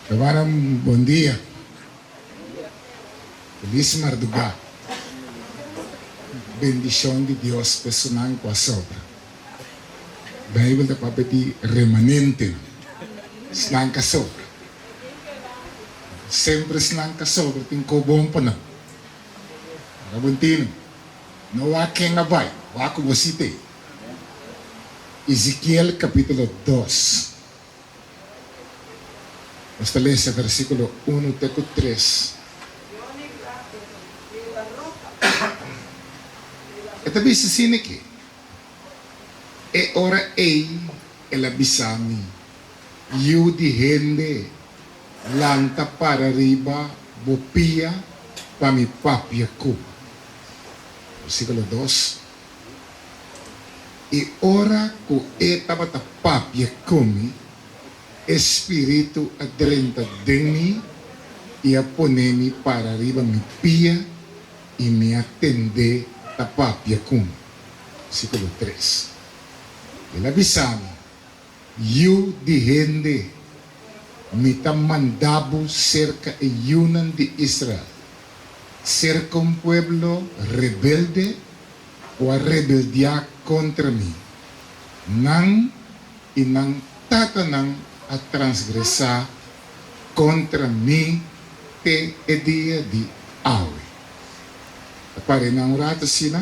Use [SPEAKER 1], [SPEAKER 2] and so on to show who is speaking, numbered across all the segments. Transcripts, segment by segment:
[SPEAKER 1] Rumannan bon dia. Felis mardugá. Bendishon di Dios pa esunnan ku a sobra. Beibel ta papia di remanentenan, esnan ku a sobra. Semper esnan ku a sobra tin ko bon pa nan. Ora bo ntende, no wak ken a bai, wak ku bo si t'ei. Ezekiel kapítulo dos. Nos ta lesa versíkulo unu te ku tres. E ta bisa asina ke, E ora ei el a bisa mi, Yu di hende, lanta para riba bo pia pa mi papia ku bo. Versíkulo dos. I ora ku e tabata papia ku mi, e Spiritu a drenta den mi i a pone mi para riba mi pia i mi a tend'é ta papia ku mi. Versíkulo tres. El a bisa mi, Yu di hende, mi ta manda bo serka e yunan di Israel, serka un pueblo rebelde ku a rebeldiá kontra mi. Nan i nan tatanan a transgresá kontra mi te e dia di awe. Ta pare nan un ratu asina?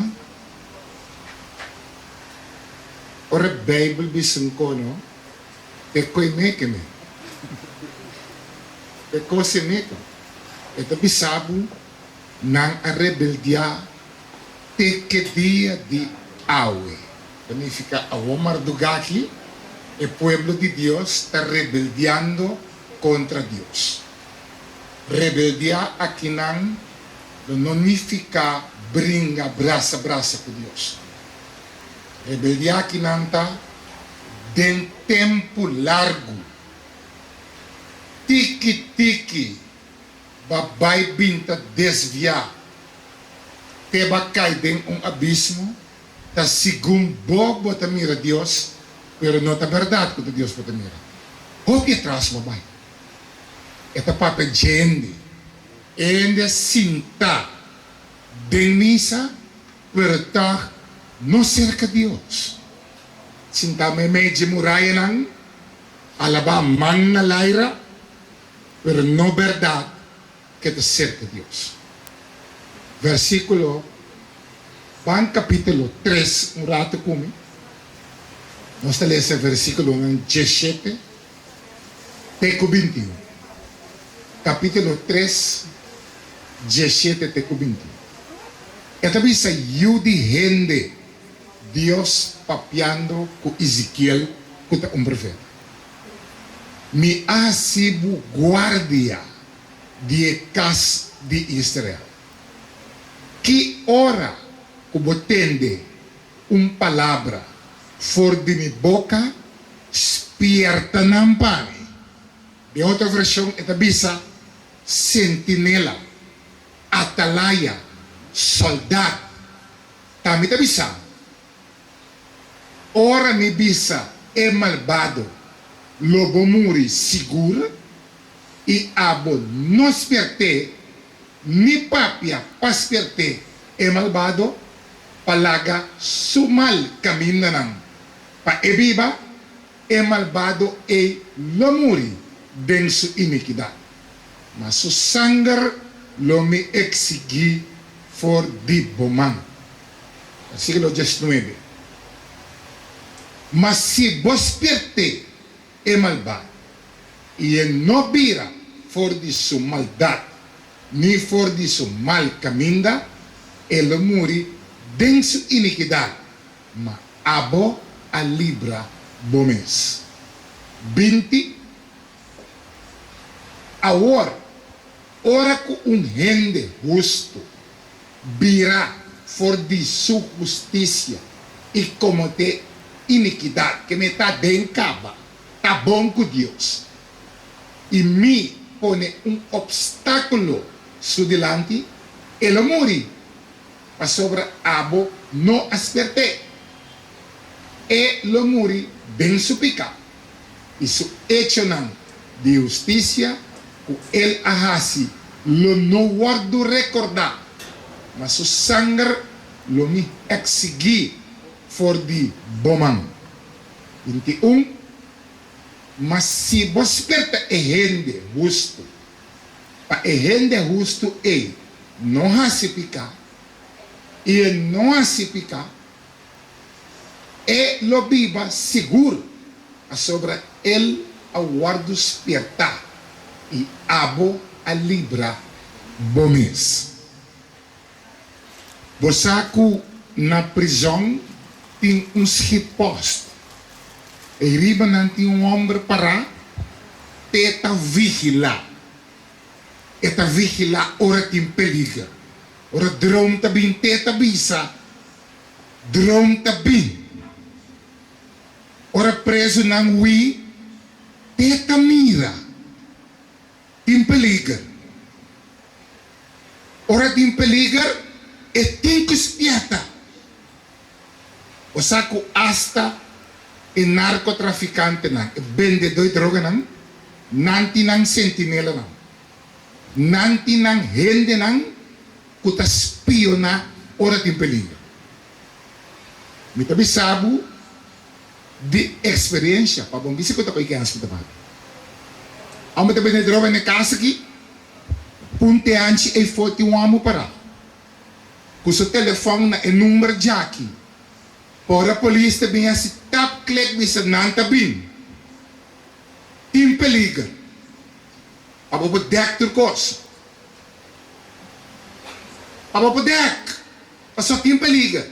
[SPEAKER 1] Ora Bijbel bisa un kono, te koe meke me. Te kose meko. E ta bisa bo, nan a rebeldiá te ke dia di awe. Ta nifiká awor mardugá aki, e pueblo di Dios ta rebeldiando kontra Dios. Rebeldiá akinan lo no nifiká bringa brasa brasa ku Dios. Rebeldiá akinan ta den tempu largu, tiki tiki ba bai bin ta desviá te ba kai den un abismo, ta segun bo bo ta mira Dios, pero no ta bèrdat ku ta Dios bo ta mira. Hopi atras bo bai. E ta papia djende. Hende a sinta den misa, pero tòg no serka Dios. Sinta meimei dje murayanan, alabá man na laira, pero no bèrdat ke ta serka Dios. Versíkulo, Ban kapítulo tres un ratu ku mi. Nos ta lesa versíkulonan djeshete te ku bintiun. Kapítulo tres, djeshete te ku bintiun. E ta bisa yu di hende, Dios papiando ku Ezekiel ku ta un profeta, Mi a hasi bo guardia di e kas di Israel. Ki ora ku bo tende un palabra for di mi boka, spierta nan pa mi. Den otro vershon e ta bisa, sentinela, atalaya, sòldat. Ta mi ta bisa bo, ora mi bisa e malbado, Lo bo muri sigur, i abo no spiert'é, ni papia pa spiert'é e malbado, pa laga su mal kamindanan pa e biba, e malbado ei lo muri den su inikidat, ma su sanger lo mi eksigí for di bo man. Versíkulo diesnuebe, Ma si bo spiert'é e malbado, i e no bira for di su maldat ni for di su mal kaminda, e lo muri den su inikidat, ma abo a libra bo mes. 20 Awor, ora ku un hende hustu bira for di su hustisia i kometé inikidat, ke me ta den kaba, ta bon ku Dios, i mi pone un opstákulo su dilanti, e lo muri, pasobra abo no a spert'é. E lo muri den su piká. I su echonan di hustisia ku el a hasi lo no wòrdu rekordá, ma su sanger lo mi eksigí for di bo man. 21, Ma si bo sperta e hende hustu, pa e hende hustu ei no hasi piká, i e no hasi piká, E lo biba sigur, pasobra el a wòrdu spiertá i abo a libra bo mes. Bo sa ku na prizòn tin un schietpost. Ei riba nan tin un hòmber pará te ta vigilá. E ta vigilá ora tin peliger. Ora droom ta bin te ta bisa. Droom ta bin. Ora prezunan hui, te ta mira. Tin peliger. Ora tin peliger, e tin ku spièrta. Bo sa ku asta e narkotrafikantenan, e bendedó di droganan, nan tin nan sentinelanan. Nan tin nan hendenan ku ta spioná ora tin peligro. Mi ta bisa bo di eksperensha, pa bo bisa ku ta ko'i kens ku ta papia. Amo ta bende droga na e kas aki, punte anchi ei fo tin un amo pará ku su telefòn na e number djaki. Pa ora polis ta bin hasi tap klik bisa nan ta bin. Tin peliger. Abo por dèk tur kos. Abo por dèk, pasobra tin peliger.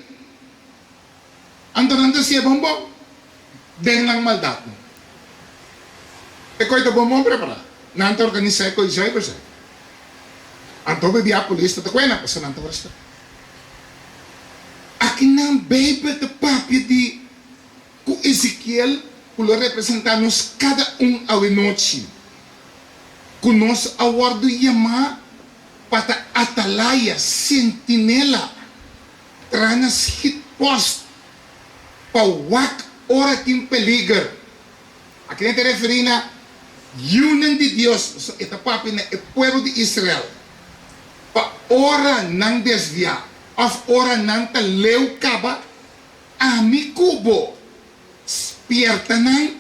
[SPEAKER 1] Anto nan ta hasié bon bon den nan maldatnan. E koi ta bon bon prepará. Nan ta organisá e koi zuiver zuiver. Anto bebia polis ta ta kue nan pasobra nan ta wòrdu spera. Aki nan Beibel ta papia di ku Ezekiel ku lo representá nos kada un awenochi, ku nos a wòrdu yamá pa ta atalaya, sentinela, traha na schietpost pa wak ora tin peliger. Aki nan ta referí na yunan di Dios, pasobra e ta papia na e pueblo di Israel, pa ora nan desviá òf ora nan ta leu kaba, Ami ku bo, spierta nan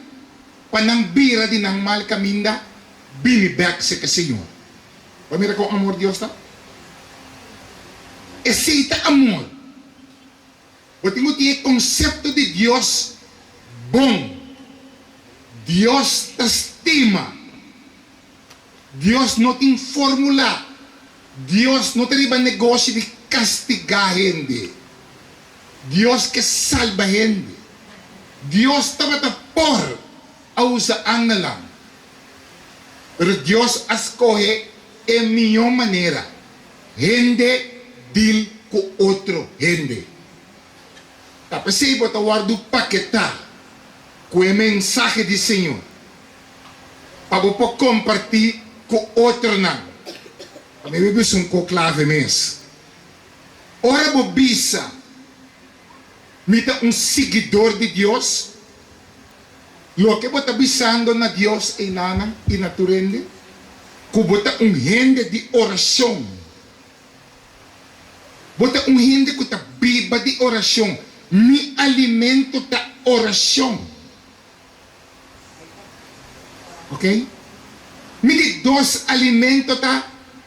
[SPEAKER 1] pa nan bira di nan mal kaminda, bini bèk serka Señor. Bo a mira kon amor Dios ta? Esei ta amor. Bo tin ku tin e konsepto di Dios bon. Dios ta stima. Dios no tin formula. Dios no ta riba negoshi di kastigá hende. Dios ke salba hende. Dios tabata por a usa angelnan, pero Dios a skohe e mihó manera, hende dil ku otro hende. Ta p'esei bo ta wòrdu paketá ku e mensahe di Señor. Pa bo por kompartí ku otronan. Pa mi bisa un ko klave mes. Ora bo bisa, Mi ta un siguidor di Dios, loke bo ta bisando na Dios einanan i na tur hende, ku bo ta un hende di orashon. Bo ta un hende ku ta biba di orashon. Mi alimento ta orashon. Ok. Mi di dos alimento ta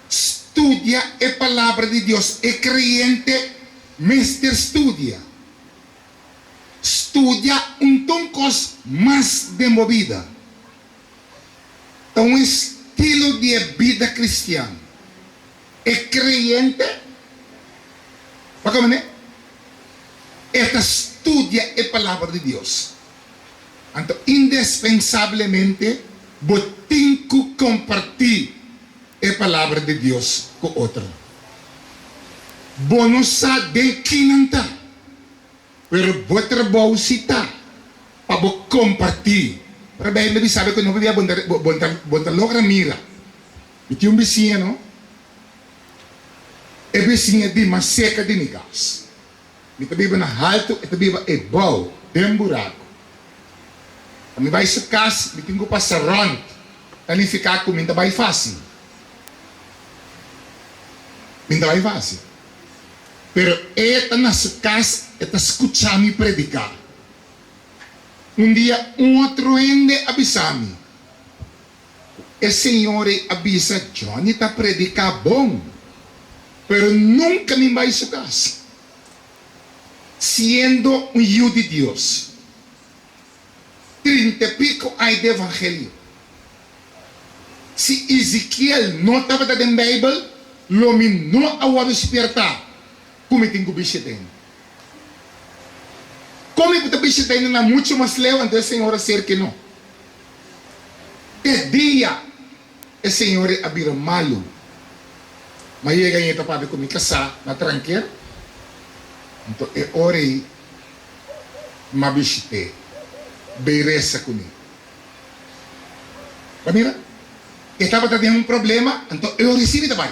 [SPEAKER 1] studia e Palabra di Dios. E creyente mester studia. Studia un ton cos mas den bo bida. Ta un estilo di e bida cristian. E creyente, bo a comprende? E ta studia e Palabra di Dios. Anto indespensablemente bo tin ku kompartí e Palabra di Dios ku otro. Bo no sa den ki nan ta, pero bo trabou si ta pa bo kompartí. Ora Beibel bisa bo ku no pabia bo bo ta logra mira. Mi tin un bisiña no, e bisiña di mas serka di mi kas. Mi ta biba na haltu, e ta biba ebou, den buraku. Pa mi bai su kas, mi tin ku pasa rònt. Ta nifiká ku mi ta bai fásil. Mi ta bai fásil. Pero e ta na su kas, e ta skuchá mi prediká. Un dia un otro hende a bisa mi ku e señor ei a bisa Johnny ta prediká bon, pero nunka mi bai su kas. Siendo un yu di Dios, trinta e piko ai di evangelio. Si Ezekiel no tabata den Beibel, lo mi no a wòrdu spiertá ku mi tin ku bishita hende. Kon mi por ta bishita hendenan muchu mas leu anto e Señor a serka no? Te dia e Señor a bira malu. M'a yega i e ta papia ku mi kasá na tranker, anto e ora ei m'a bishit'é, bei resa kuné. Bo a mira? E tabata den un problema, anto e ora ei sí mi ta bai.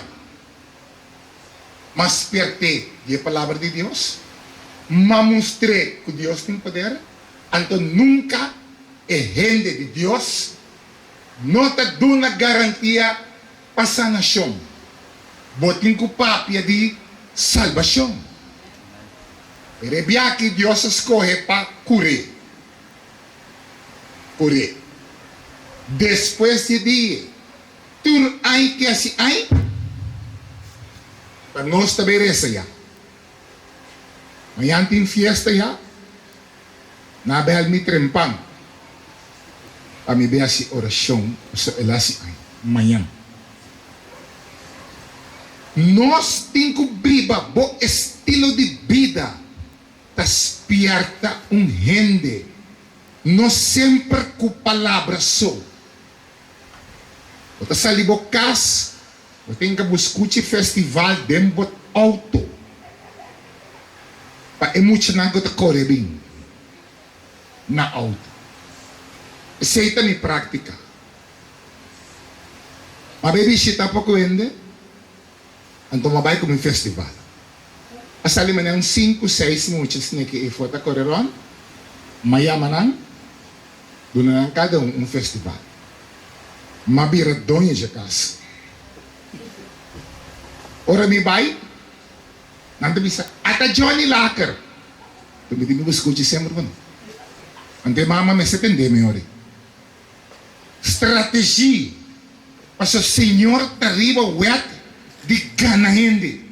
[SPEAKER 1] M'a spiert'é di e Palabra di Dios, m'a mustr'é ku Dios tin poder, anto nunka e hende di Dios no ta duna garantia pa sanashon. Bo tin ku papia di salbashon. Pero e biaha Dios a skohe pa kur'é. Kur'é. Despues di e dia, tur ai ke hasi ai, pa nos ta bai resa ya. Mañan tin fiesta ya. Na bel mi trempan pa mi bay haci oracion pasobra el haci aña mañan. Nos tin cu biba bo estilo di bida ta spierta un hende no semper cu palabra so. Bo ta sali bo cas Bo tin ka buscuchi festival den bo auto pa e muchanan ku ta kore bin na auto. Esei ta mi práktika. Ma bai bishita poko hende, anto ma bai ku mi festival. A sali manera un sinku, seis mucha sneki efo ta kore rònt, ma yama nan. Duna nan kada un un festival. M'a bira doño dje kas. Ora mi bai, nan ta bisa, Ata Johnny Laker! Tur mi tin ku skucha semper ku nan. Anto e mama mester tende mi ora ei. Strategie, pasobra Señor ta riba wet di gana hende.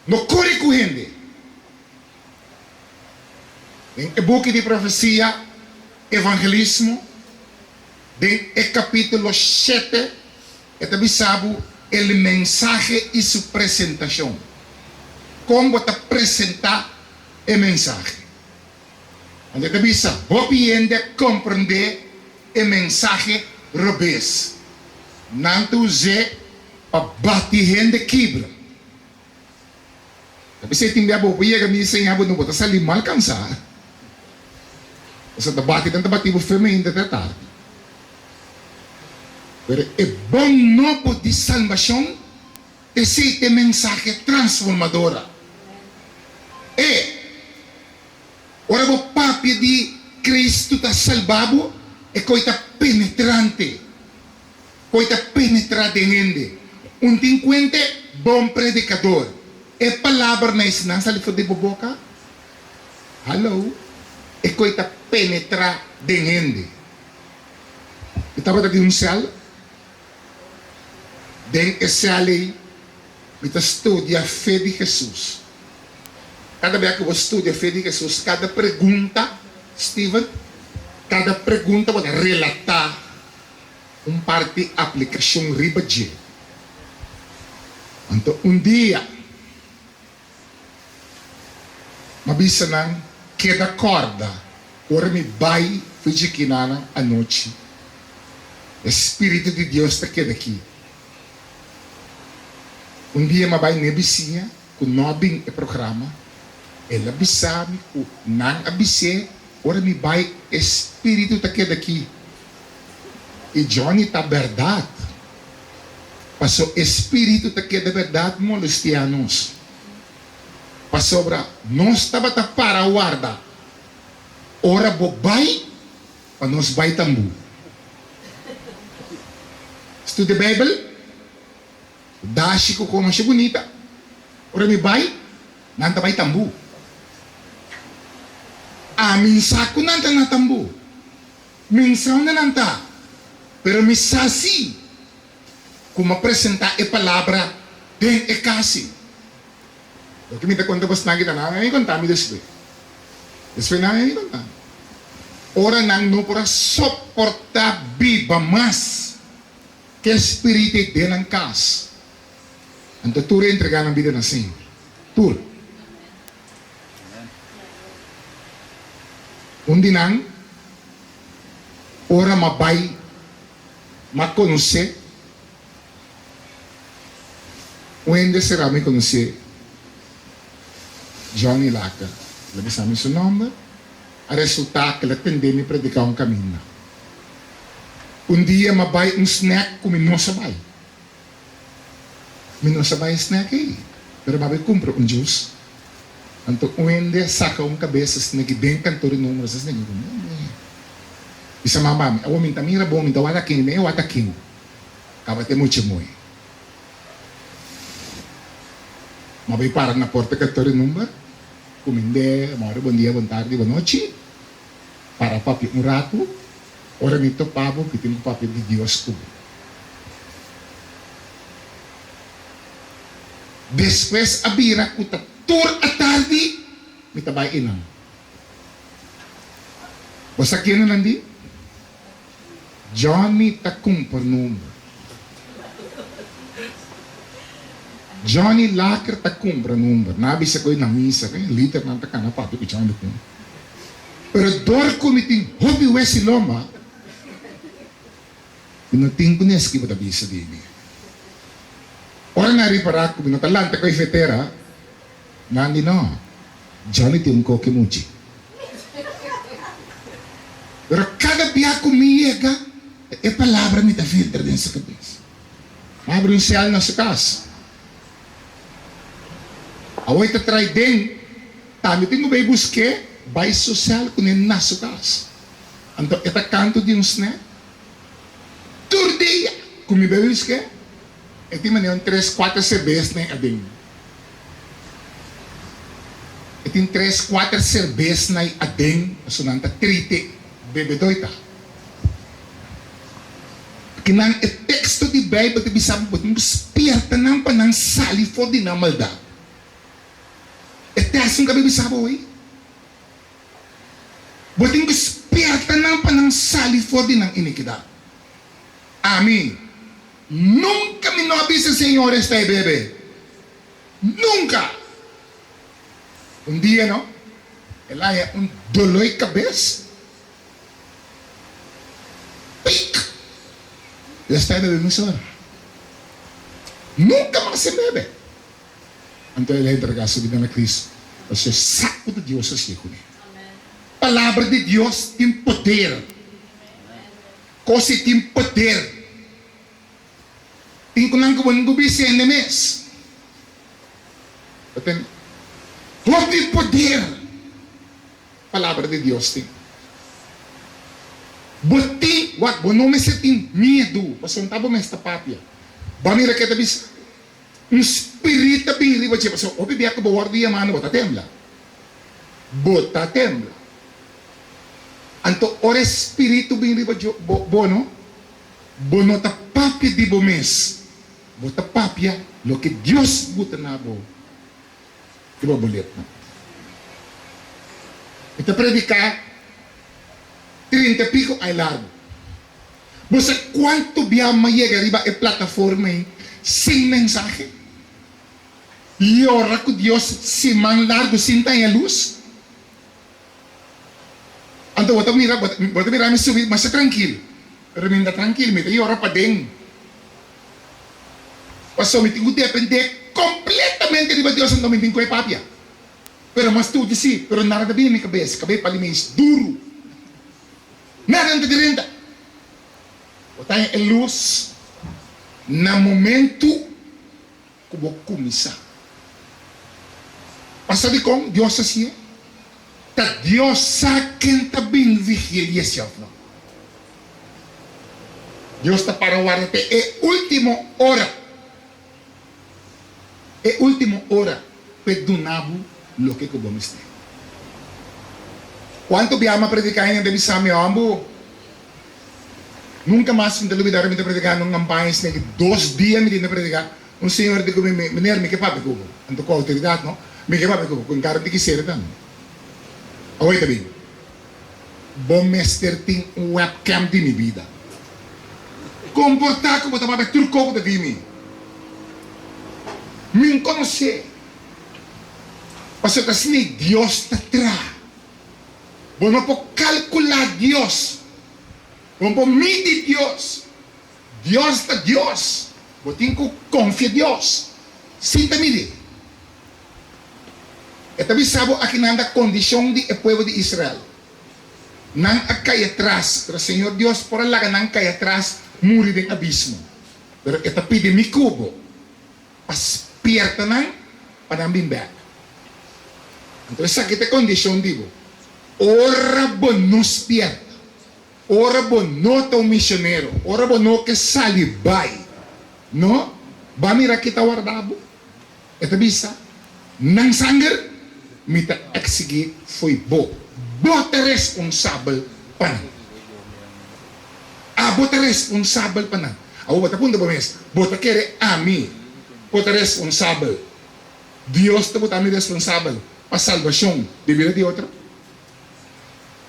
[SPEAKER 1] No kore ku hende. Den e buki di profesia Evangelismo, den e kapítulo shete, e ta bisa bo el mensahe i su presentashon. Kon bo ta presentá e mensahe? Anto e ta bisa, Hopi hende a komprendé e mensahe robes. Nan ta us'é pa bati hende kibra. Ta p'esei tin bia bo por yega mi enseñá bo no bo ta sali mal kansá. Pasobra ta bati nan ta bati bo fe mainta te atardi. Pero e bon nobo di salbashon esei ta e mensahe transformadora. E ora bo papia di Kristu ta salba bo, e koi ta penetrante. Koe ta penetrá den hende. Un tin kuente bon predikador. E palabranan esnan sali for di bo boka? Hallo. E koe ta penetrá den hende. Mi tabata den un sèl. Den e sèl ei mi ta studia fe di Hesus. Kada bia ku bo studia fe di Hesus, kada pregunta, Steven, kada pregunta bo ta relatá. Un parti aplikashon riba dje. Anto un dia m'a bisa nan keda kòrda ora mi bai for dje kinanan anochi, e Spiritu di Dios ta keda aki. Un dia m'a bai n'e bisiña ku no a bin e programa, el a bisa mi ku nan a bis'é ora mi bai e Spiritu ta keda aki. I Johnny ta bèrdat. Paso e spiritu ta keda bèrdat molestiá nos. Pasobra nos tabata para warda. Ora bo bai, pa nos bai tambú. Studia Bijbel, dashi ku koma masha bunita. Ora mi bai, nan ta bai tambú. Ami n'sa ku nan ta na tambú. Mi n'sa unda nan ta, pero mi sa si ku m'a presentá e palabra den e kasi. Loke mi ta konta bosnan kita nan a konta mi despues. Despues nan a konta mi. Ora nan no por a soportá biba mas ku e spiritu ei den nan kas, anto tur a entregá nan bida na Señor. Tur. Un di nan, ora m'a bai, m'a konosé. Un hende será mi konosé Johnny Lacker. El a bisa mi su nòmber. A resultá ku el a tendé mi prediká un kaminda. Un dia m'a bai un snack ku mi no sa bai. Mi no sa bai e snack ei, pero m'a bai kumpra un juice. Anto un hende a saka un kabes a sneki den kantor di numero, a sneki ku mi. Bisa mama mi, Awor mi ta mira bo, mi ta wak akin, mi e wak akin. Tabata e mucha moe. M'a bai para na porta kantor di number, kumind'é, mòre bon dia, bon tardi, bon nochi, para papia un ratu, ora mi topa bo, mi tin ku papia di Dios ku bo. Despues a bira ku ta tur atardi mi ta bai einan. Bo sa kende nan di? Johnny ta kumpra number. Johnny Laker ta kumpra number. Nan a bisa ku e na misa, e lidernan ta kana papia ku Johnny ku. Pero dor ku mi tin hopi wesi lomba, mi no tin ku neski bo ta bisa di mi. Ora nan a ripará ku mi no ta lanta ku e fetera, nan di no, Johnny tin un koki muchi. Pero kada bia ku mi yega, e palabra mi ta filtra den su kabes. Mi abri un sel na su kas. Awor e ta trai den, tambe tin ku bai busk'é, bai su sel kuné na su kas. Anto e ta kantu di un snack. Tur dia ku mi bai busk'é, e tin manera un tres, kuater serbes na e aden. E tin tres kuater serbes na e aden pasobra nan ta trite bebedó i ta. Kinan e teksto di Beibel ta bisa bo tin ku spierta nan pa nan sali for di nan maldat. E teksto nunka bisa bo ei. Bo tin ku spierta nan pa nan sali for di nan inikidat. Ami nunka mi no a bisa Señor esta e bebe. Nunka! Un dia no, el a haña un doloi kabes. Pik! El a sta e bebe mesora. Nunka mas e bebe. Anto el a entrega su bida na Cristo, pasobra e sa ku ta Dios a siña kuné. Palabra di Dios tin poder. Kos ei tin poder. Tin ku nan ku bo no ku bisa hende mes. Bo ten hopi poder palabra di Dios tin. Bo tin, wak, bo no mester tin miedu, pasobra no ta bo mes ta papia. Bo a mira ke ta bisa? Un spirit ta bin riba dje, pasobra hopi bia ku bo wòrdu yamá no bo ta tembla. Bo ta tembla. Anto ora e spiritu bin riba dje bo, bo no, bo no ta papia di bo mes, bo ta papia loke Dios buta na bo riba bo lepnan. Mi ta prediká trinta i piko aña largu. Bo sa kuantu bia m'a yega riba e plataforma ei sin mensahe? Yora ku Dios siman largu sin taña lus? Anto bo ta mira, bo ta mira mi subi masha trankil, pero mi no ta trankil, mi ta yora paden. Pasobra mi tin ku dependé kompletamente riba Dios, anto mi tin ku e papia. Pero mas studia si, pero nada ta bini na mi kabes, kabes pali mi duru. Nada no ta drenta. Bo ta haña e lus na momentu ku bo kuminsá. Pasa dikon Dios ta hasié? Ta Dios sa ken ta bin vigilia si òf no. Dios ta para warda te e último ora, e último ora p'e duna bo loke ku bo mester. Kuantu biaha mi a prediká hende ta bisa mi, Hòmbu, nunka mas mi ta lubidá ora mi ta prediká na un kampaña esei ki dos dia mi tin ta prediká, un señor di ku mi, Meneer, mi ke papia ku bo. Anto ku outoridat, no? Mi ke papia ku bo, ku enkargo di kisera tambe. Awor e ta bin. Bo mester tin un webcam di mi bida. Comporta cu bo ta papia tur co cu ta di mi. Mi n conoce. Pasobra ta asina Dios ta traha. Bo no por calcula Dios. Bo no por midi Dios. Dios ta Dios. Bo tin cu confia Dios. Sin ta midi. E ta bisa bo akinan ta kondishon di e pueblo di Israel. Nan a kai atras, pero Señor Dios por a laga nan kai atras muri den abismo. Pero e ta pidi mi ku bo pa spierta nan pa nan bin bèk. Anto esaki ta e kondishon di bo. Ora bo no spierta, ora bo no ta un misionero, ora bo no ke sali bai, no, ba mira ki ta warda bo. E ta bisa, Nan sanger mi ta eksigí fo'i bo. Bo ta responsabel pa nan. Abo ta responsabel pa nan. Awor bo ta puntra bo mes, Bo ta kere ami por ta responsabel? Dios ta buta mi responsabel pa salbashon di bida di otro?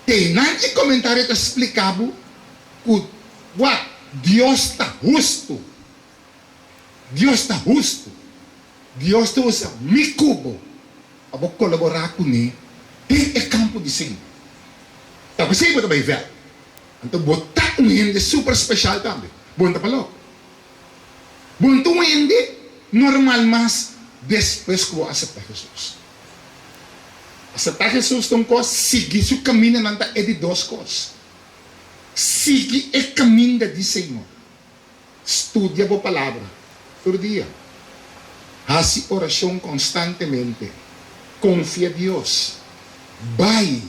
[SPEAKER 1] Teinan e komentario ta splika bo ku wak Dios ta hustu. Dios ta hustu. Dios ta usa mi ku bo pa bo kolaborá kuné den e kampo di Señor. Ta p'esei bo ta bai vèlt. Anto bo ta un hende super speshal tambe. Bo no ta pa loko. Bo no ta un hende normal mas despues ku bo aseptá Hesus. Aseptá Hesus ta un kos, sigui su kamindanan ta e di dos kos. Sigui e kaminda di Señor. Studia bo Palabra tur dia. Hasi orashon konstantemente. Konfia Dios. Bai!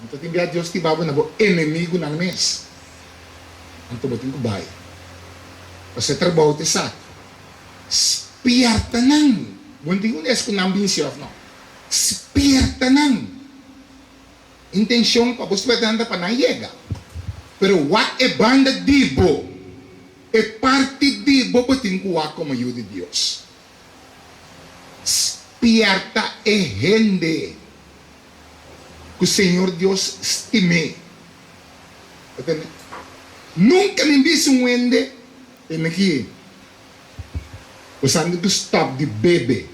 [SPEAKER 1] No ta tin bia Dios tiba bo na bo enemigunan mes. Anto bo tin ku bai. Pasobra e trabou ta esaki. Spierta nan! Bo no tin ku nes ku nan binsi òf no. Spierta nan! Intencion pa bo spierta nan ta pa nan yega. Pero wak e banda di bo, e parti di bo bo tin cu wak como yu di Dios. Spierta e hende cu Señor Dios stim'é. Bo tende? Nunca mi bisa un hende, tende aki, bo sa mi tin cu stop di bebe.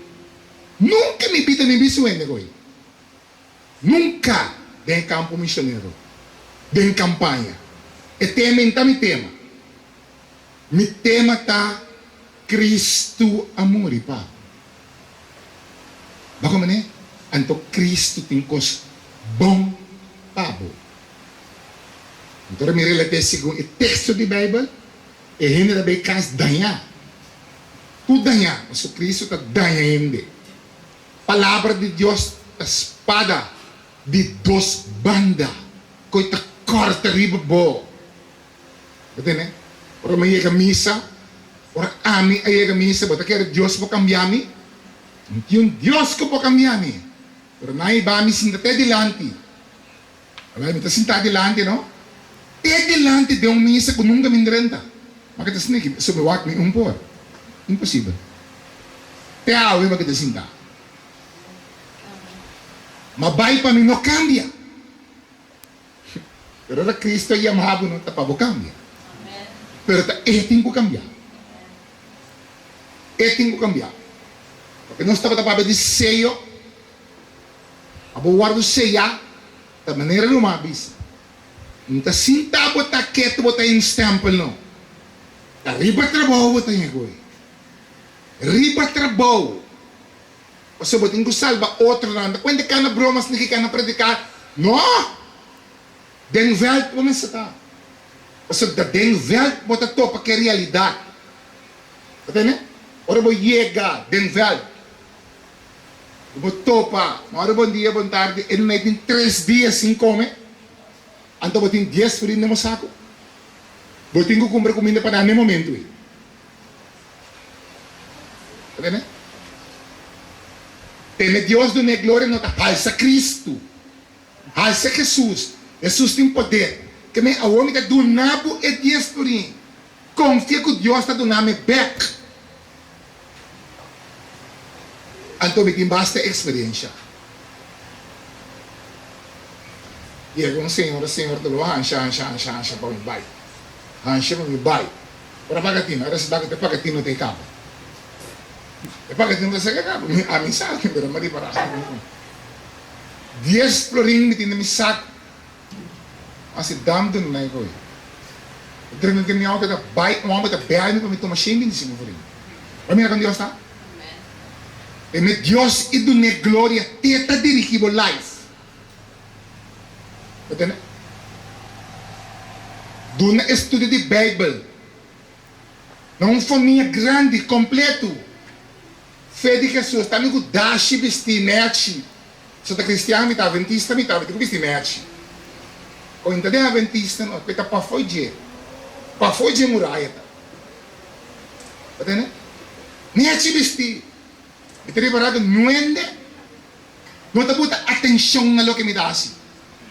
[SPEAKER 1] Nunca mi bida mi bisa un hende cu ei. Nunca den e campo misionero, den campaña. E tema en ta mi tema. Mi tema ta Cristo a muri pa bo. Bo comprende? Anto Cristo tin cos bon pa bo. Anto ora mi relate segun e texto di Bijbel, e hende ta bay cas daña. Tur daña, pasobra Cristo ta daña hende. Palabra di Dios ta spada di dos banda koe ta kòrta riba bo. Bo tende? Ora mi a yega misa, ora ami a yega misa, bo ta kere Dios por kambia mi? No tin un Dios ku por kambia mi. Pero nan a hiba mi sinta te dilanti. Awel, mi ta sintá dilanti, no? Te dilanti den un misa ku nunka mi drenta. Ma ke ta sniki? So mi wak mi un por. Imposibel. Te awe ma ke ta sintá. Ma bai pa mi no kambia. Pero ora Cristo a yama bo no ta pa bo kambia. Pero ta e tin ku kambia. E tin ku kambia. Paske nos tabata papia di seyo. Abo wòrdu seyá ta manera lo m'a bisa. N ta sinta bo ta ketu bo ta instèmpel no. Ta riba trabou bo ta ñegoe. Riba trabou. Pasobra bo tin ku salba otronan. Ta kuenta kana bromas ni ki kana prediká. No! Den vèlt bo mester ta. Pasobra ta den vèlt bo ta topa ku e realidat. Bo tende? Ora bo yega den vèlt. Bo topa, Mauro bon dia, bon tardi, e nunay tin tres dia sin come, anto bo tin dies frin den bo saco? Bo tin ku kumpra kuminda pa nan n'e momentu ei. Ta tende? Teme Dios dun'é gloria no ta halsa Kristu, halsa Hesus. Hesus tin poder. Ke men awor mi ta duna bo e dies florin. Konfia ku Dios ta duna mi bèk. Anto mi tin basta eksperensha. Yega un señora, señor ta lo hansha, hansha, hansha, hansha pa mi bai. Hansha pa mi bai. Ora paga tino, ora resulta ku te paga tino ta e kaba. E paga tino ta seka kaba. Mi, ami sa, pero mi a ripará. Dies florin mi tin den mi saku. Asi dam den nai koe. E drenta den mi auto ta bai un homber ta bel mi pa mi tuma shen bintisinco florin. Bo a mira con Dios ta? Teme Dios y dun'e gloria te ta dirigi bo life. Bo tende? Duna estudio di Bijbel na un famia grandi completo. Fe di Jesus ta mi cu dashi bisti nechi. So ta cristian mi ta aventista mi ta mi tin cu bisti nechi. Con ta den aventista no cu e ta pafo dje. Pafo dje muraya ta. Bo tende? Nechi bisti. Mi ta ripara cu nuende no ta buta atencion na loke mi ta haci.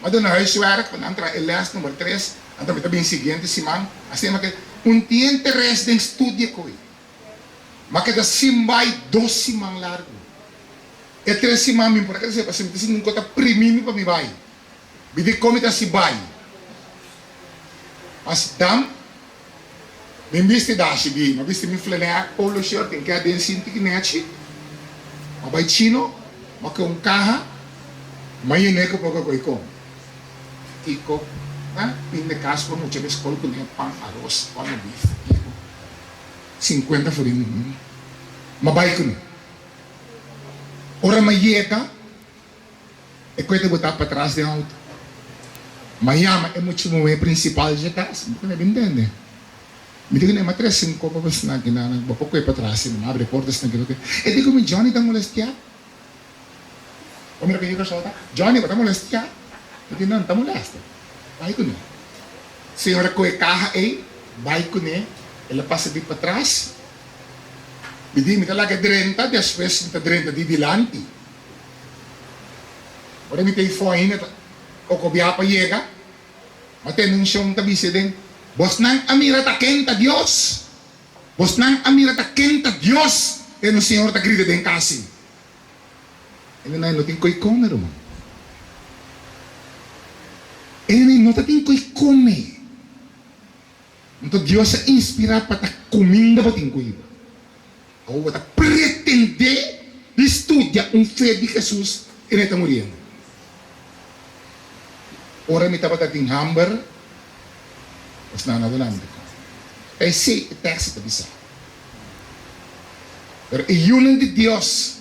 [SPEAKER 1] Mi a duna huiswerk pa nan traha e les number tres anto mi ta bin siguiente siman asina mi a keda un tin interes den studia coy. Mi a keda sin bai dos siman largu. E tres siman mi por a keda pasobra mi ta sinti un kos ta primi mi pa mi bai. Mi di kon mi ta hasi bai. Mas dam mi bisti dashi di, mi a bisti mi flanel, polo shirt, tin keda den sinti ki nechi. Mi a bai chino, mi a kohe un kaha, mi a yene ku poko koi kom. Kiko? Ah, bin de kas pa mucha di skol kuné pan, aros, corn beef, kiko? Sinkuenta florin mi a bai kuné. Ora mi a yega, e koe ta botá patras den outo. Mi a yama e mucha muhé prinsipal dje kas. Mi ta bin tende. Mi di kuné, mi a trese un kopa pa esnan ki nan, bo por koe patras si no. Mi a abri e porta esnan ki lo ke. E di ku mi, Johnny ta molestiá. Bo mira ku e Kòrsou ta? Johnny, bo ta molestiá? Mi di, no, no ta molèsta. Bai kuné. Señora koe kaha ei, bai kuné. El a pasa di patras. Mi di, mi ta laga drenta, despues mi ta drenta di dilanti. Ora mi ta ifo ainda ta okobiá pa yega, mi a tende un shon ta bisa den, Bosnan a mira ta ken ta Dios? Bosnan a mira ta ken ta Dios? E nos Señor ta grita den kasi. Hendenan no tin koi kome, ruman. Hendenan no ta tin koi kome. Anto Dios a inspirá pa ta kuminda bo tin ku hiba. Awor bo ta pretendé di studia un fe di Hesus i no e ta muriendo. Ora mi tabata tin hamber, bosnan a duna mi di kome. Ta esei e teksto ta bisa. Pero e yunan di Dios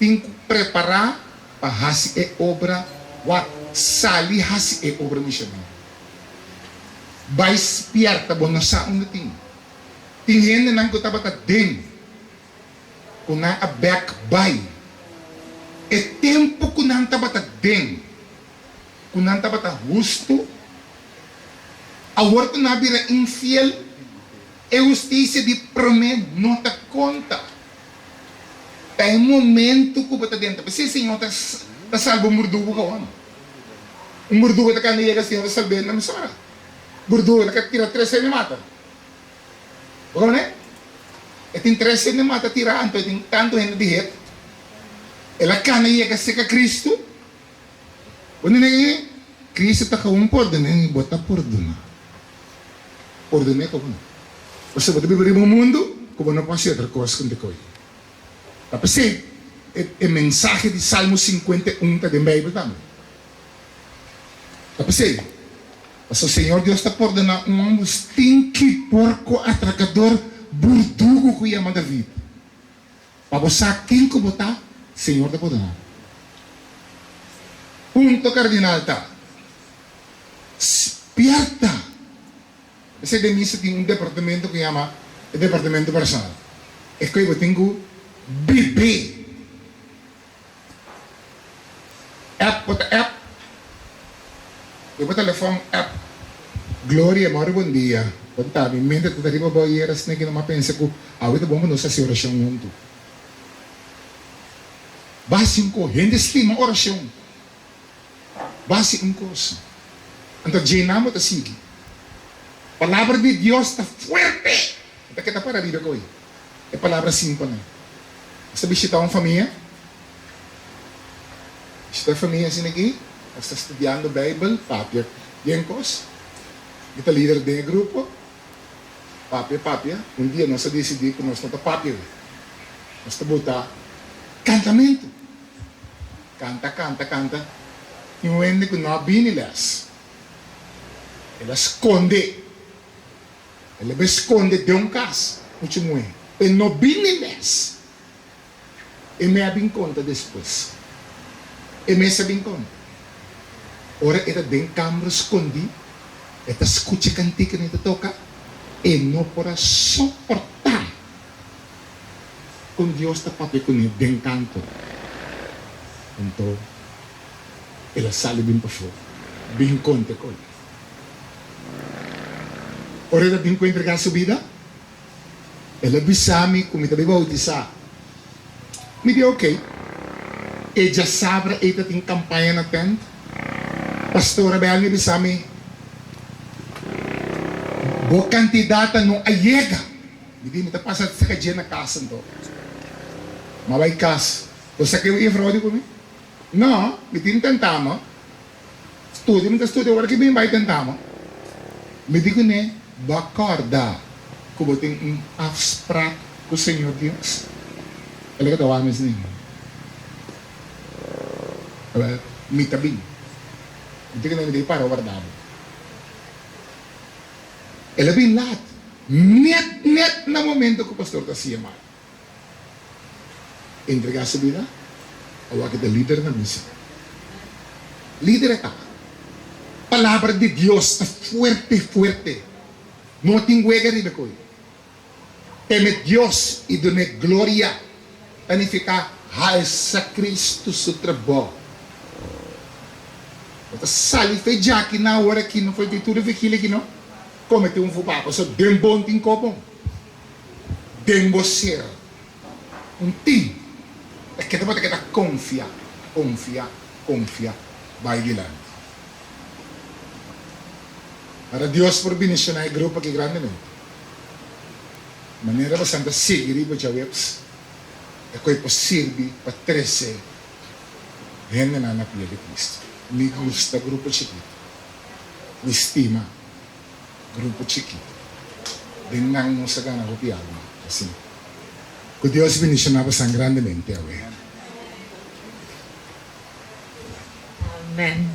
[SPEAKER 1] Tin ku prepará pa hasi e obra wak sali hasi e obra misionero. Bai spièrta bo no sa unda tin. Tin hendenan ku tabata den ku nan a bèk bai. E tempu ku nan tabata den ku nan tabata hustu, awor ku nan a bira infiel e hustisia di promé no ta konta. Ta e momento ku bo ta dentro. P'esei Señor ta ta salba un burdugu kawon. Un burdugu ta kanda yega Señor ta salb'é na mesora. Burdugu ta tira tres hende mata. Bo kononé? E tin tres hende mata tirá anto e tin tantu hende di het. El a kanda yega serka Kristu. Bo nene e Cristo ta gewoon pordoné i bo ta pordoná. Pordoné komo? Pasobra bo ta biba riba un mundu ku bo no por hasi otro kos ku koe. Ta p'esei e mensahe di Salmo 51 ta den Beibel tambe. Ta p'esei, pasobra Señor Dios ta pordoná un hòmber stinki, porko, atrakador, burdugu ku yama David. Pa bo sa ken ku bo ta, Señor ta pordoná bo. Punto kardinal ta, Spièrta! Esei den misa tin un departamento ku yama e departamento personal. E koe bo tin ku bib'é. App bo ta app, di bo telefòn app. Gloria, Mòri bon dia. Bon ta, mi mente ta ta riba bo ayera sneki no m'a pensa ku awe ta bon pa nos hasi orashon huntu. Basi un kos, hende stima orashon. Basi un kos. Anto djena bo ta sigui. Palabra di Dios ta fuerte! Mi ta keda para riba koe e palabra simpelnan. Nos ta bishita un famia. Bishita e famia asina aki, nos ta studiando Bijbel, papia bien kos. Mi ta lider den e grupo. Papia, papia. Un dia nos a disidí ku nos no ta papia awe. Nos ta bota kantamentu. Kanta, kanta, kanta. Tin un hende ku no a bini lès. El a skonde. El a bai skonde den un kas, mucha muhé, pa e no bini lès. E me a bin konta despues. E mes a bin konta. Ora e ta den kambra skondí, e ta skucha kantika nan ta toka, e no por a soportá kon Dios ta papia kuné den kanto. Anto el a sali bin pafó, bin konta ku el. Ora el a bin ku entregá su bida, El a bisa mi ku mi ta bai boutisá. Mi di oke. E djasabra ei ta tin kampaña na tènt. Pastor a bèl mi bisa mi, Bo kandidata no a yega. Mi di, Mi ta pasa saka dje na kas anto. Mi a bai kas. Bo sa ke juffrouw di ku mi? No, mi tin tentamen. Studia mi ta studia ora ki bin bai tentamo. Mi di kuné, Bo a kòrda ku bo tin un afsprak ku Señor Dios? El a keda wak mi asina. Awèl, mi ta bin. Mi di kuné, Mi debe para warda bo. El a bin lat, nèt nèt na momento ku pastor ta hasi yamada. Entregá su bida a wak e ta lider na misa. Lider e ta. Palabra di Dios ta fuerte fuerte. No tin wega riba e koe. Teme Dios i dun'é gloria ta nifiká halsa Cristo su trabou. Bo ta sali fe djaki na ora aki no for di tur e vigilia aki no. Komete un fubá pasobra den bon tin kobon. Den bo ser un tin ta keda bo ta keda konfia, konfia, konfia bai dilanti. Para Dios por bendiciona e grupo aki grandemente. Manera bosan ta sigui riba djaweps e koe por sirbi pa trece hendenan na pia di Cristo. Mi gusta grupo chikito. Mi stima. Grupo chikito. Den nan nos a gana hopi alma. Asina. Ku Dios bendiciona bosan grandemente awe.
[SPEAKER 2] Amen.